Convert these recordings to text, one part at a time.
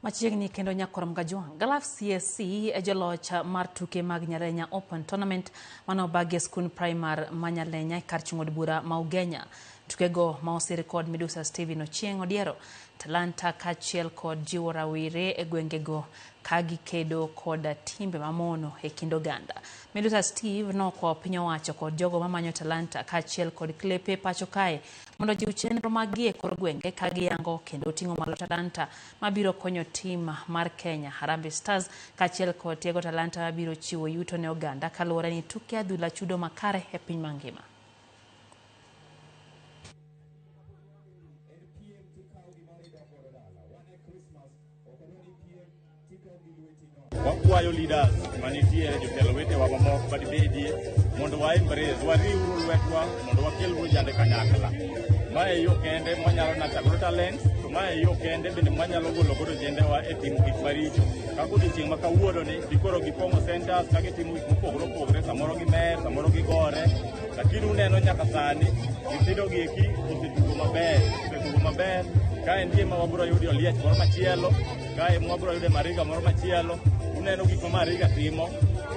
Machiegni kendo nyakorom Gajwang'. Galaf CSC e joloch mar tuke mag Nyalenya Open Tournament mane obagi e skund primar ma Nyalenya e kar chung' od bura ma Ugenya. Tukego ma osir kod Midusa Stephen Ochieng' Odiero, talanta kaachiel kod jiwo rawere e gwengego ka gikedo kod timbe mamono e kind oganda. Midusa Steve nokwayo piny owacho kod jogo mamanyo talanta kaachiel kod klepe pacho kae mondo ojiw chenro maggi e kor gwenge ka giyango kendo ting'o malo talanta mabiro konyo tim mar Kenya Harambee Stars kaachiel kod tiego talanta mabiro chiwo yuto ne oganda kaluwore ni tuke adhula chudo makare e piny mangima. Wakwayo leaders manitie jotelo wetewa mamoko madibedie mondo wa embrace, wariwuru lwetwa mondo wakel ojande kanyakla. Mae yo kende mwanyalo nurture talents, to mae yo kende bende mwanyalo golo godo ojendewa e timo gik maricho. Kaka odiochieng' ma kawuono ni dikoro gipong'o centers ka gitimo gik mopogore opogore, samoro gimer, samoro gigore, lakini uneno nyaka sani nyithindo gi eki osetugo maber, osetugo maber. Kae nitie ma wabiro yudo oliech moro machielo, kae mwabiro yude Mariga moro machielo. Uneno gik ma Mariga timo,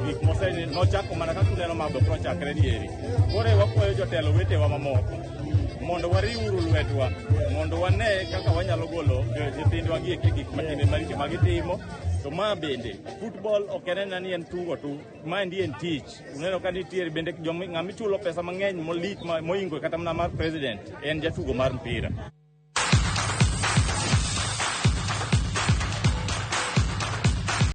gik mose nochako mana kaka uneno ma be koro chakre nieri. Koro wakwayo jotelo wetewa mamoko mondo wariwuru lwetwa mondo wane kaka wanyalo golo nyithindwa gi eki gik matimbe maricho ma gitimo. To ma bende football ok en ena ni en tugo tu, maendi en tich. Uneno ka nitiere bende ng'ama ichulo pesa mang'eny molik mohingo kata mana mar president en jatugo mar mpira.